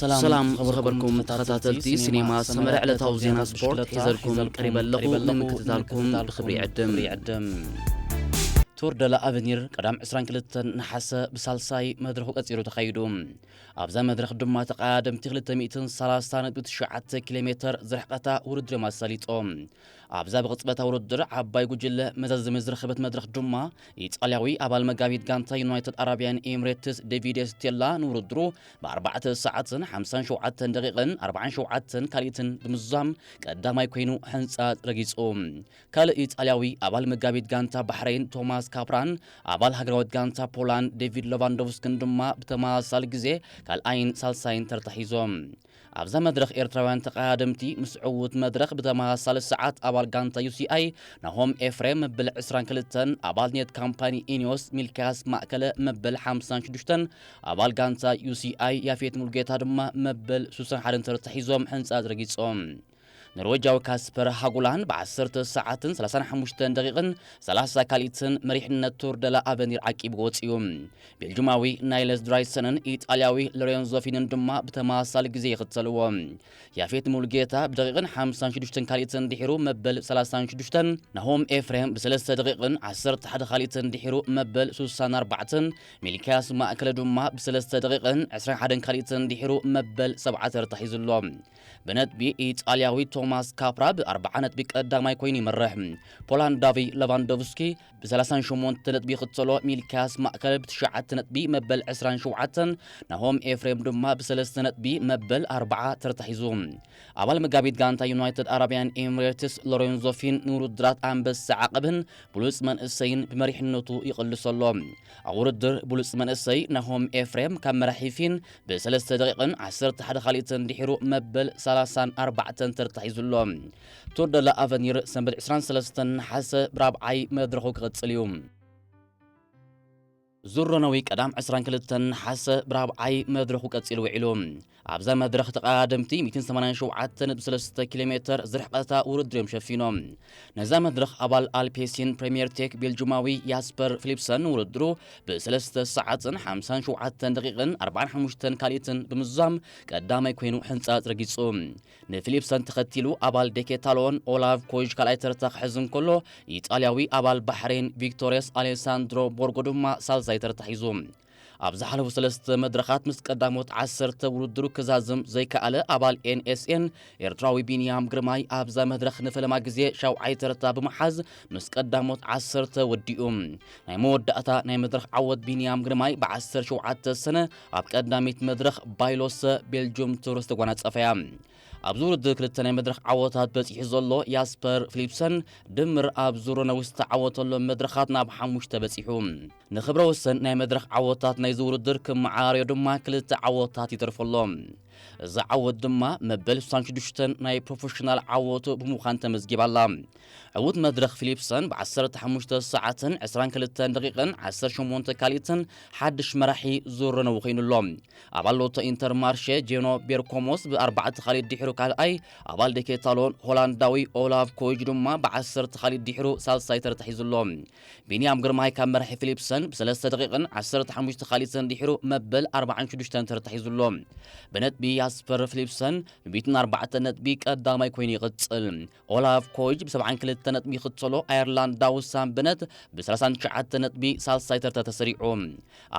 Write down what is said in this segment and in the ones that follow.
ሰላም ዝኸበርኩም ተኸታተልቲ ሲኔማ ሰመረ፣ ዕለታዊ ዜና ስፖርት ሒዘልኩም ቀሪበ ኣለኹ። ንምክትታልኩም ብኽብሪ ይዕድም። ቱር ደላ ኣቨኒር ቀዳም ዕስራን ክልተን ነሓሰ ብሳልሳይ መድረኹ ቀጺሉ ተኻይዱ። ኣብዛ መድረኽ ድማ ተቐዳደምቲ ክልተ ሚእትን ሰላሳ ነጥቢ ትሽዓተ ኪሎ ሜተር ዝርሕቐታ ውድድር እዮም ኣሳሊጦም። ኣብዛ ብቕጽበታ ውድድር ዓባይ ጉጅለ መዛዘሚ ዝረኸበት መድረኽ ድማ፣ ኢጣልያዊ ኣባል መጋቢት ጋንታ ዩናይትድ ኣረብያን ኤምሬትስ ዴቪድ ስቴላ ንውድድሩ ብኣርባዕተ ሰዓትን ሓምሳን ሸውዓተን ደቂቕን ኣርባዓን ሸውዓተን ካልኢትን ብምዝዛም ቀዳማይ ኮይኑ ሕንጻ ረጊጹ። ካልእ ኢጣልያዊ ኣባል መጋቢት ጋንታ ባሕረይን ቶማስ ካፕራን ኣባል ሃገራዊት ጋንታ ፖላንድ ዴቪድ ሌቫንዶቭስኪን ድማ ብተመሳሳሊ ግዜ ካልኣይን ሳልሳይን ተርታ ሒዞም። ኣብዛ መድረኽ ኤርትራውያን ተቐዳደምቲ ምስ ዕዉት መድረኽ ብተመሳሳሊ ሰዓት ኣባል ጋንታ ዩ ሲ ኣይ ናሆም ኤፍሬም መበል ዕስራን ክልተን፣ ኣባል ኔት ካምፓኒ ኢኒዮስ ሚልክያስ ማእከለ መበል ሓምሳን ሽዱሽተን፣ ኣባል ጋንታ ዩ ሲ ኣይ ያፌት ሙሉጌታ ድማ መበል ሱሳን ሓደን ተርታ ሒዞም ሕንጻ ረጊጾም። ኖርዌጃዊ ካስፐር ሃጉላንድ ብዓሰርተ ሰዓትን ሰላሳን ሓሙሽተን ደቂቕን ሰላሳ ካልኢትን መሪሕነት ቱር ደላ ኣቨኒር ዓቂቡ ወጺኡ። ቤልጁማዊ ናይለስ ድራይሰንን ኢጣልያዊ ሎሬንዞ ፊንን ድማ ብተመሳሳሊ ግዜ ይኽተልዎ። ያፌት ሙሉጌታ ብደቂቕን ሓምሳን ሽዱሽተን ካልኢትን ድሒሩ መበል ሰላሳን ሽዱሽተን፣ ናሆም ኤፍሬም ብሰለስተ ደቂቕን ዓሰርተ ሓደ ካልኢትን ድሒሩ መበል ሱሳን ኣርባዕተን፣ ሚልክያስ ማእከለ ድማ ብሰለስተ ደቂቕን ዕስራን ሓደን ካልኢትን ድሒሩ መበል ሰብዓ ተርታ ሒዙ ኣሎ። ብነጥቢ ኢጣልያዊ ቶማስ ካፕራ ብኣርባዓ ነጥቢ ቀዳማይ ኮይኑ ይመርሕ። ፖላንዳዊ ሌቫንዶቭስኪ ብሰላሳን ሸሞንተ ነጥቢ ይኽተሎ። ሚልክያስ ማእከለ ብትሽዓተ ነጥቢ መበል ዕስራን ሸውዓተን፣ ናሆም ኤፍሬም ድማ ብሰለስተ ነጥቢ መበል ኣርባዓ ተርታ ሒዙ። ኣባል መጋቢት ጋንታ ዩናይትድ ኣረብያን ኤምሬትስ ሎሬንዞ ፊን ንውድድራት ኣንበሳ ዓቐብን ብሉጽ መንእሰይን ብመሪሕነቱ ይቕልሶ ኣሎ። ኣብ ውድድር ብሉጽ መንእሰይ ናሆም ኤፍሬም ካብ መራሒ ፊን ብሰለስተ ደቂቕን ዓሰርተ ሓደ ካልኢትን ድሒሩ መበል ሰላሳን ኣርባዕተን ተርታ ሒዙ ኣሎ። ቱር ደላ ኣቨኒር ሰንበት ዕስራን ሰለስተን ነሓሰ ብራብዓይ መድረኹ ክቕጽል እዩ። ዙር ሮነዊ ቀዳም ዕስራን ክልተን ነሓሰ ብራብዓይ መድረኹ ቀጺሉ ውዒሉ። ኣብዛ መድረኽ ተቐዳደምቲ ሚእትን ሰማንያን ሸውዓተን ነጥቢ ሰለስተ ኪሎ ሜተር ዝርሕቐታ ውድድር እዮም ሸፊኖም። ነዛ መድረኽ ኣባል ኣልፔሲን ፕሪምየር ቴክ ቤልጁማዊ ያስፐር ፊሊፕሰን ውድድሩ ብሰለስተ ሰዓትን ሓምሳን ሸውዓተን ደቂቕን ኣርባዓን ሓሙሽተን ካልኢትን ብምዝዛም ቀዳማይ ኮይኑ ሕንጻጽ ረጊጹ። ንፊሊፕሰን ተኸቲሉ ኣባል ዴኬታሎን ኦላቭ ኮጅ ካልኣይ ተርታ ክሕዝ እንከሎ፣ ኢጣልያዊ ኣባል ባሕሬን ቪክቶርያስ ኣሌሳንድሮ ቦርጎ ድማ ሳልሳይ ተርታ ሒዙ። ኣብ ዝሓለፉ ሰለስተ መድረኻት ምስ ቀዳሞት ዓሰርተ ውድድሩ ክዛዝም ዘይከኣለ ኣባል ኤን ኤስ ኤን ኤርትራዊ ቢንያም ግርማይ ኣብዛ መድረኽ ንፈለማ ግዜ ሻውዓይ ተርታ ብምሓዝ ምስ ቀዳሞት ዓሰርተ ወዲኡ። ናይ መወዳእታ ናይ መድረኽ ዓወት ቢንያም ግርማይ ብዓሰርተ ሸውዓተ ሰነ ኣብ ቀዳሚት መድረኽ ባይሎሰ ቤልጁም ቱር ዝተጓናጸፈ እያ። ኣብዚ ውድድር ክልተ ናይ መድረኽ ዓወታት በጺሑ ዘሎ ያስፐር ፊሊፕሰን ድምር ኣብ ዙር ሮነዊ ዝተዓወተሎም መድረኻት ናብ ሓሙሽተ በጺሑ። ንኽብረ ወሰን ናይ መድረኽ ዓወታት ናይዚ ውድድር ክመዓራርዮ ድማ ክልተ ዓወታት ይተርፎ ኣሎ። እዚ ዓወት ድማ መበል ስሳን ሽዱሽተን ናይ ፕሮፌሽናል ዓወቱ ብምዃን ተመዝጊባ ኣላ። ዕዉት መድረኽ ፊሊፕሰን ብዓሰርተ ሓሙሽተ ሰዓትን ዕስራን ክልተን ደቂቕን ዓሰርተ ሸሞንተ ካልኢትን ሓድሽ መራሒ ዙር ሮነዊ ኮይኑ ኣሎ። ኣባል ሎቶ ኢንተርማርሼ ጄኖ ቤርኮሞስ ብኣርባዕተ ካልኢት ድሒሩ ካልኣይ፣ ኣባል ዴኬታሎን ሆላንዳዊ ኦላቭ ኮይጅ ድማ ብዓሰርተ ካልኢት ድሒሩ ሳልሳይ ተርታ ሒዙ ኣሎ። ቢንያም ግርማይ ካብ መራሒ ፊሊፕሰን ብሰለስተ ደቂቕን ዓሰርተ ሓሙሽተ ካልኢትን ድሒሩ መበል ኣርባዓን ሽዱሽተን ተርታ ሒዙ ኣሎ። ብነጥቢ ያስፐር ፊሊፕሰን ብሚእትን ኣርባዕተን ነጥቢ ቀዳማይ ኮይኑ ይቕጽል። ኦላፍ ኮይጅ ብሰብዓን ክልተ ነጥቢ ይኽተሎ ኣየርላንዳዊ ሳም በነት ብሰላሳን ትሽዓተ ነጥቢ ሳልሳይ ተርታ ተሰሪዑ።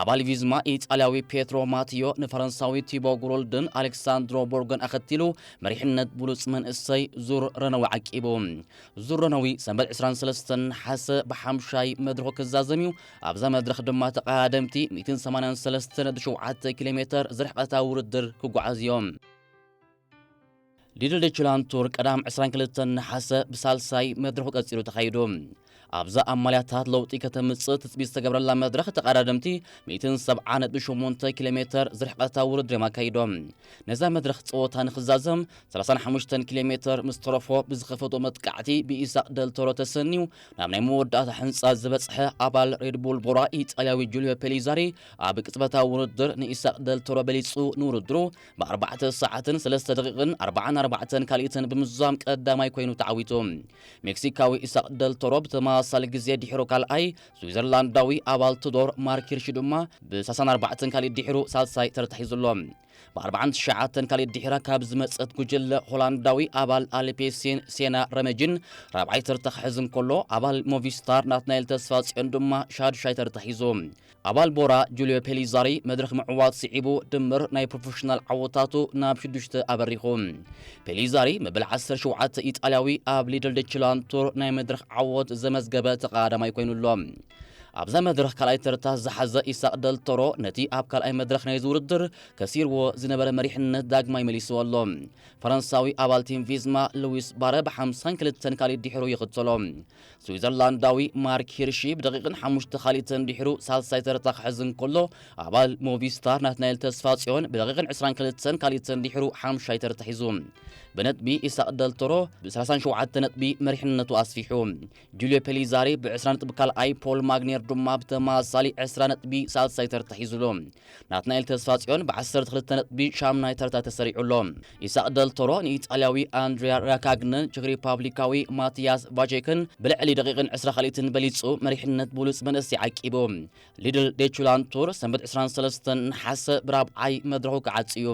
ኣባል ቪዝማ ኢጣልያዊ ፔትሮ ማትዮ ንፈረንሳዊ ቲቦ ጉሮልድን ኣሌክሳንድሮ ቦርጎን ኣኸቲሉ መሪሕነት ብሉጽ መንእሰይ ዙር ረነዊ ዓቂቡ። ዙር ረነዊ ሰንበት ዕስራን ሰለስተን ነሓሰ ብሓምሻይ መድረኹ ክዛዘም እዩ። ኣብዛ መድረኽ ድማ ተቐዳደምቲ ሚእትን ሰማንያን ሰለስተን ነጥቢ ሸውዓተ ኪሎ ሜተር ዝርሕቐታ ውድድር ክጓዓዙ እዮም። ሊድል ዴችላንድ ቱር ቀዳም ዕስራን ክልተን ነሓሰ ብሳልሳይ መድረኹ ቀጺሉ ተኻይዱ። ኣብዛ ኣብ ማልያታት ለውጢ ከተምጽእ ትጽቢት ዝተገብረላ መድረኽ ተቐዳደምቲ ሚእትን ሰብዓ ነጥቢ ሸሞንተ ኪሎ ሜተር ዝርሕቐታ ውድድር እዮም ኣካይዶም። ነዛ መድረኽ ጸወታ ንኽዛዘም ሰላሳን ሓሙሽተን ኪሎ ሜተር ምስ ተረፎ ብዝኸፈቶ መጥቃዕቲ ብኢሳቕ ደልቶሮ ተሰንዩ ናብ ናይ መወዳእታ ሕንጻ ዝበጽሐ ኣባል ሬድቡል ቦራ ኢጣልያዊ ጁልዮ ፔሊዛሪ ኣብ ቅጽበታዊ ውድድር ንኢሳቕ ደልቶሮ በሊጹ ንውድድሩ ብኣርባዕተ ሰዓትን ሰለስተ ደቂቕን ኣርባዓን ኣርባዕተን ካልኢትን ብምዝዛም ቀዳማይ ኮይኑ ተዓዊቱ። ሜክሲካዊ ኢሳቕ ደልቶሮ ብተመሳሳሊ ግዜ ድሒሩ ካልኣይ፣ ስዊዘርላንዳዊ ኣባል ቱዶር ማርክ ሂርሽ ድማ ብሰላሳን ኣርባዕተን ካልኢት ድሒሩ ሳልሳይ ተርታ ሒዙ ኣሎ። ብ ኣርባዓን ትሽዓተን ካልእ ድሒራ ካብ ዝመጸት ጉጅለ፣ ሆላንዳዊ ኣባል ኣልፔሲን ሴና ረመጅን ራብዓይ ተርታ ክሕዝ እንከሎ፣ ኣባል ሞቪስታር ናትናኤል ተስፋጽዮን ድማ ሻዱሻይ ተርታ ሒዙ። ኣባል ቦራ ጁልዮ ፔሊዛሪ መድረኽ ምዕዋት ስዒቡ፣ ድምር ናይ ፕሮፌሽናል ዓወታቱ ናብ ሽዱሽተ ኣበሪኹ። ፔሊዛሪ መበል ዓሰርተ ሸውዓተ ኢጣልያዊ ኣብ ሊድል ደችላንድ ቱር ናይ መድረኽ ዓወት ዘመዝገበ ተቐዳዳማይ ኮይኑ ኣሎ። ኣብዛ መድረኽ ካልኣይ ተርታ ዝሓዘ ኢሳቕ ደልቶሮ፣ ነቲ ኣብ ካልኣይ መድረኽ ናይዚ ውድድር ከሲርዎ ዝነበረ መሪሕነት ዳግማይ መሊስዎ ኣሎ። ፈረንሳዊ ኣባል ቲም ቪዝማ ሉዊስ ባረ ብሓምሳን ክልተን ካልእ ድሒሩ ይኽተሎ። ስዊዘርላንዳዊ ማርክ ሂርሺ ብደቂቕን ሓሙሽተ ካልእተን ድሒሩ ሳልሳይ ተርታ ክሕዝ እንከሎ፣ ኣባል ሞቪስታር ናትናኤል ተስፋጽዮን ብደቂቕን ዕስራን ክልተን ካልእተን ድሒሩ ሓምሻይ ተርታ ሒዙ። ብነጥቢ ኢሳቕ ደልቶሮ ብ ሰላሳን ሸውዓተ ነጥቢ መሪሕነቱ ኣስፊሑ። ጁልዮ ፔሊዛሪ ብ ዕስራ ነጥቢ ካልኣይ፣ ፖል ማግኔር ድማ ብተመሳሳሊ ዕስራ ነጥቢ ሳልሳይ ተርታ ሒዙ ኣሎ። ናትናኤል ተስፋጽዮን ብ ዓሰርተ ክልተ ነጥቢ ሻምናይ ተርታ ተሰሪዑ ኣሎ። ኢሳቕ ደልቶሮ ንኢጣልያዊ ኣንድሪያ ራካግንን ቸክ ሪፓብሊካዊ ማቲያስ ቫቼክን ብልዕሊ ደቂቕን ዕስራ ካልእትን በሊጹ፣ መሪሕነት ብሉጽ መንእሰይ ዓቂቡ። ሊድል ዴቹላንድ ቱር ሰንበት ዕስራን ሰለስተን ነሓሰ ብራብዓይ መድረኹ ክዓጽ እዩ።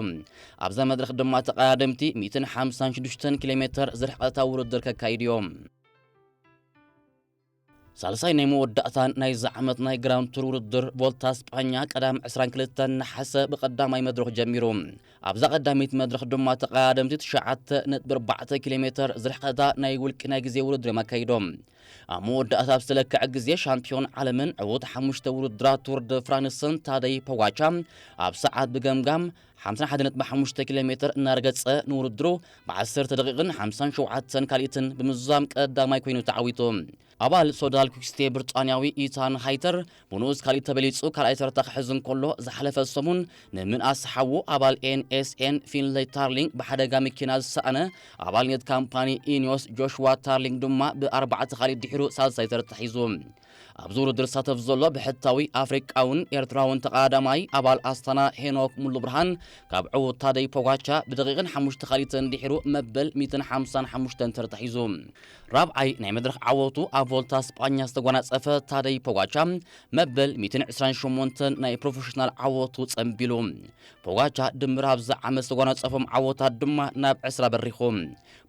ኣብዛ መድረኽ ድማ ተቐዳደምቲ ሚእትን ሓምሳን ሽዱሽተን ኪሎ ሜተር ዝርሕቐታ ውድድር ከካይዱ እዮም። ሳልሳይ ናይ መወዳእታን ናይዚ ዓመት ናይ ግራንድ ቱር ውድድር ቮልታ ስጳኛ ቀዳም ዕስራን ክልተን ነሓሰ ብቐዳማይ መድረኽ ጀሚሩ። ኣብዛ ቀዳሚት መድረኽ ድማ ተቐዳደምቲ ትሽዓተ ነጥቢ ኣርባዕተ ኪሎ ሜተር ዝርሕቐታ ናይ ውልቂ ናይ ግዜ ውድድር እዮም ኣካይዶም። ኣብ መወዳእታ ኣብ ዝተለክዐ ግዜ ሻምፒዮን ዓለምን ዕዉት ሓሙሽተ ውድድራት ቱር ደ ፍራንስን ታደይ ፖጋቻ ኣብ ሰዓት ብገምጋም ሓምሳን ሓደን ነጥቢ ሓሙሽተ ኪሎ ሜተር እናረገጸ ንውድድሩ ብ ዓሰርተ ደቂቕን ሓምሳን ሸውዓተን ካልኢትን ብምዝዛም ቀዳማይ ኮይኑ ተዓዊቱ። ኣባል ሶዳል ኩክስቴ ብሪጣንያዊ ኢታን ሃይተር ብንኡስ ካልእ ተበሊጹ ካልኣይ ተርታ ክሕዝ እንከሎ፣ ዝሓለፈ ሰሙን ንምንኣስ ሓዉ ኣባል ኤን ኤስ ኤን ፊንለይ ታርሊንግ ብሓደጋ መኪና ዝሰኣነ ኣባል ኔት ካምፓኒ ኢኒዮስ ጆሽዋ ታርሊንግ ድማ ብኣርባዕተ ካልእ ድሒሩ ሳልሳይ ተርታ ሒዙ። ኣብዚ ውድድር ዝሳተፍ ዘሎ ብሕታዊ ኣፍሪቃውን ኤርትራውን ተቐዳዳማይ ኣባል ኣስታና ሄኖክ ሙሉብርሃን ካብ ዕዉት ታደይ ፖጋቻ ብደቂቕን ሓሙሽተ ካልኢትን ድሒሩ መበል ሚእትን ሓምሳን ሓሙሽተን ተርታ ሒዙ። ራብዓይ ናይ መድረኽ ዓወቱ ኣብ ቮልታ ስጳኛ ዝተጓናጸፈ ታደይ ፖጋቻ መበል ሚእትን ዕስራን ሸሞንተን ናይ ፕሮፌሽናል ዓወቱ ጸንቢሉ። ፖጋቻ ድምር ኣብዚ ዓመት ዝተጓናጸፎም ዓወታት ድማ ናብ ዕስራ በሪኹ።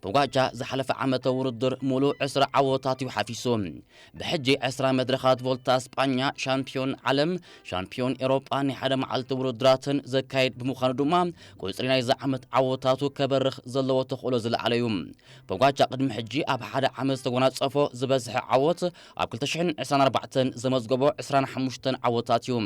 ፖጋቻ ዝሓለፈ ዓመተ ውድድር ሙሉእ ዕስራ ዓወታት እዩ ሓፊሱ። ብሕጂ ዕስራ መድረኻት ቮልታ ስጳኛ ሻምፒዮን ዓለም፣ ሻምፒዮን ኤሮጳ ናይ ሓደ መዓልቲ ውድድራትን ዘካይድ ብምዃኑ ድማ ቁጽሪ ናይዚ ዓመት ዓወታቱ ከበርኽ ዘለዎ ተኽእሎ ዝለዓለ እዩ። ፖጋቻ ቅድሚ ሕጂ ኣብ ሓደ ዓመት ዝተጎናጸፎ ዝበዝሐ ዓወት ኣብ ክልተ ሽሕን ዕስራን ኣርባዕተን ዘመዝገቦ ዕስራን ሓሙሽተን ዓወታት እዩ።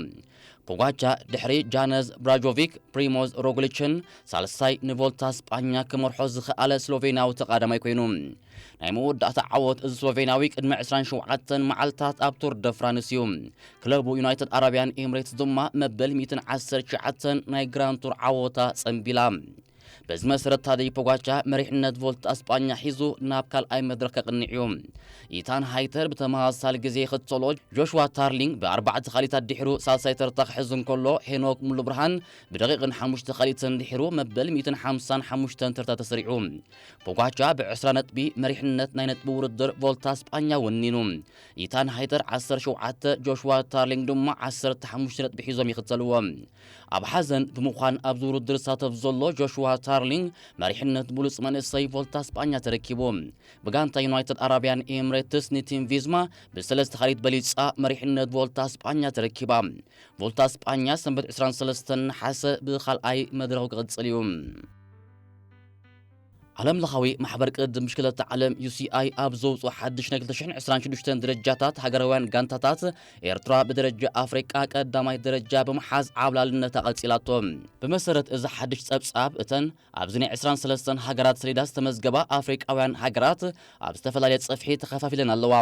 ፖጋቻ ድሕሪ ጃነዝ ብራጆቪክ፣ ፕሪሞዝ ሮግሊችን ሳልሳይ ንቮልታ ስጳኛ ክመርሖ ዝኸኣለ ስሎቬንያዊ ተቐዳማይ ኮይኑ። ናይ መወዳእታ ዓወት እዚ ስሎቬንያዊ ቅድሚ ዕስራን ሸውዓተን መዓልታት ኣብ ቱር ደ ፍራንስ እዩ። ክለቡ ዩናይትድ ኣረብያን ኤምሬትስ ድማ መበል ሚእትን ዓሰርተ ትሽዓተን ናይ ግራንድ ቱር ዓወታ ጸንቢላ። በዚ መሰረት ታደይ ፖጋቻ መሪሕነት ቮልታ ስጳኛ ሒዙ ናብ ካልኣይ መድረኽ ከቕንዕ እዩ። ኢታን ሃይተር ብተመሳሳሊ ግዜ ይኽተሎ። ጆሽዋ ታርሊንግ ብኣርባዕተ ካልኢታት ድሒሩ ሳልሳይ ተርታ ክሕዝ እንከሎ፣ ሄኖክ ሙሉብርሃን ብደቂቕን ሓሙሽተ ካልኢትን ድሒሩ መበል ሚእትን ሓምሳን ሓሙሽተን ተርታ ተሰሪዑ። ፖጋቻ ብዕስራ ነጥቢ መሪሕነት ናይ ነጥቢ ውድድር ቮልታ ስጳኛ ወኒኑ። ኢታን ሃይተር ዓሰርተ ሸውዓተ፣ ጆሽዋ ታርሊንግ ድማ ዓሰርተ ሓሙሽተ ነጥቢ ሒዞም ይኽተልዎ። ኣብ ሓዘን ብምዃን ኣብዚ ውድድር ዝሳተፍ ዘሎ ጆሽዋ ታርሊንግ መሪሕነት ብሉጽ መንእሰይ ቮልታ ስጳኛ ተረኪቡ። ብጋንታ ዩናይትድ ኣረብያን ኤምሬትስ ንቲም ቪዝማ ብሰለስተ ካልኢት በሊጻ መሪሕነት ቮልታ ስጳኛ ተረኪባ። ቮልታ ስጳኛ ሰንበት ዕስራን ሰለስተን ነሓሰ ብኻልኣይ መድረኹ ክቕጽል እዩ። ዓለምለኻዊ ማሕበር ቅድድም ብሽክለታ ዓለም ዩ ሲ ኣይ ኣብ ዘውፅኦ ሓድሽ ናይ ክልተ ሽሕን ዕስራን ሽዱሽተን ደረጃታት ሃገራውያን ጋንታታት፣ ኤርትራ ብደረጃ ኣፍሪቃ ቀዳማይ ደረጃ ብምሓዝ ዓብላልነታ ቀጺላቶ። ብመሰረት እዚ ሓድሽ ጸብጻብ፣ እተን ኣብዚ ናይ ዕስራን ሰለስተን ሃገራት ሰሌዳ ዝተመዝገባ ኣፍሪቃውያን ሃገራት ኣብ ዝተፈላለየ ጽፍሒ ተኸፋፊለን ኣለዋ።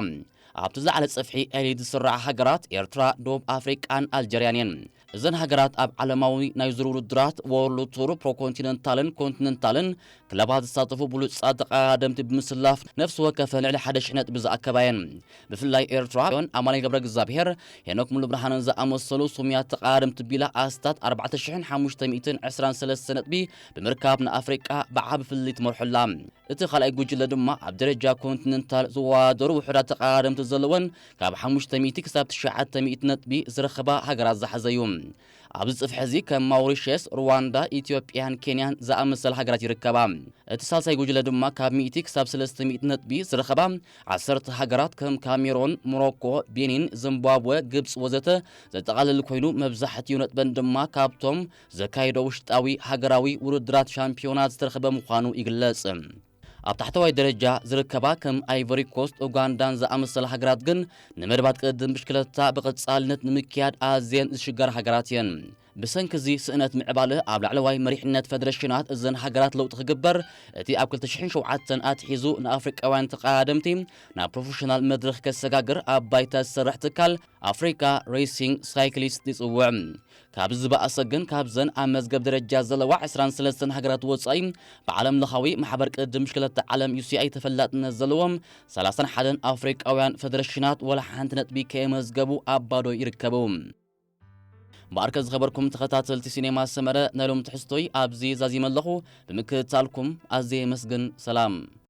ኣብቲ ዝለዓለ ጽፍሒ ኤሊት ዝስርዓ ሃገራት ኤርትራ፣ ደቡብ ኣፍሪቃን ኣልጀርያን እየን። እዘን ሃገራት ኣብ ዓለማዊ ናይ ዙር ውድድራት ወርልድ ቱር ፕሮኮንቲነንታልን ኮንቲነንታልን ክለባት ዝሳተፉ ብሉጻት ተቐዳደምቲ ብምስላፍ ነፍሲ ወከፈን ልዕሊ ሓደ ሽሕ ነጥቢ ዝኣከባ እየን። ብፍላይ ኤርትራ ኣማኑኤል ገብረ እግዚኣብሔር፣ ሄኖክ ሙሉብርሃንን ዝኣመሰሉ ስሙያት ተቐዳደምቲ ቢላ ኣስታት ኣርባዕተ ሽሕን ሓሙሽተ ሚእትን ዕስራን ሰለስተ ነጥቢ ብምርካብ ንኣፍሪቃ ብዓቢ ፍልልይ ትመርሖ ኣላ። እቲ ካልኣይ ጉጅለ ድማ ኣብ ደረጃ ኮንቲነንታል ዝወዳደሩ ውሑዳት ተቐዳደምቲ ዘለወን ካብ ሓሙሽተ ሚእቲ ክሳብ ትሽዓተ ሚእቲ ነጥቢ ዝረኸባ ሃገራት ዝሓዘ እዩ። ኣብዚ ጽፍሒ እዚ ከም ማውሪሸስ፣ ሩዋንዳ፣ ኢትዮጵያን ኬንያን ዝኣመሰላ ሃገራት ይርከባ። እቲ ሳልሳይ ጉጅለ ድማ ካብ ሚእቲ ክሳብ ሰለስተ ሚእቲ ነጥቢ ዝረኸባ ዓሰርተ ሃገራት ከም ካሜሮን፣ ሞሮኮ፣ ቤኒን፣ ዚምባብወ፣ ግብጽ ወዘተ ዘጠቓልል ኮይኑ፣ መብዛሕትኡ ነጥበን ድማ ካብቶም ዘካየዶ ውሽጣዊ ሃገራዊ ውድድራት ሻምፒዮናት ዝተረኸበ ምዃኑ ይግለጽ። ኣብ ታሕተዋይ ደረጃ ዝርከባ ከም ኣይቨሪ ኮስት፣ ኡጋንዳን ዝኣመሰላ ሃገራት ግን ንመደባት ቅድድም ብሽክለታ ብቐጻልነት ንምክያድ ኣዝየን ዝሽገራ ሃገራት እየን። ብሰንኪ እዚ ስእነት ምዕባለ ኣብ ላዕለዋይ መሪሕነት ፈደረሽናት እዘን ሃገራት ለውጢ ክግበር፣ እቲ ኣብ ክልተ ሽሕን ሸውዓተን ኣትሒዙ ንኣፍሪቃውያን ተቐዳደምቲ ናብ ፕሮፌሽናል መድረኽ ከሰጋግር ኣብ ባይታ ዝሰርሕ ትካል ኣፍሪካ ሬሲንግ ሳይክሊስት ይጽውዕ። ካብዚ ዝበኣሰ ግን ካብዘን ኣብ መዝገብ ደረጃ ዘለዋ ዕስራን ሰለስተን ሃገራት ወጻኢ ብዓለም ለኻዊ ማሕበር ቅድድም ብሽክለታ ዓለም ዩ ሲ ኣይ ተፈላጥነት ዘለዎም ሰላሳን ሓደን ኣፍሪቃውያን ፈደረሽናት ወላ ሓንቲ ነጥቢ ከየመዝገቡ ኣብ ባዶ ይርከቡ። እምበኣርከ ዝኸበርኩም ተኸታተልቲ ሲኔማ ሰመረ ናይ ሎም ትሕዝቶይ ኣብዚ ዛዚመ ኣለኹ። ብምክትታልኩም ኣዝየ የመስግን። ሰላም።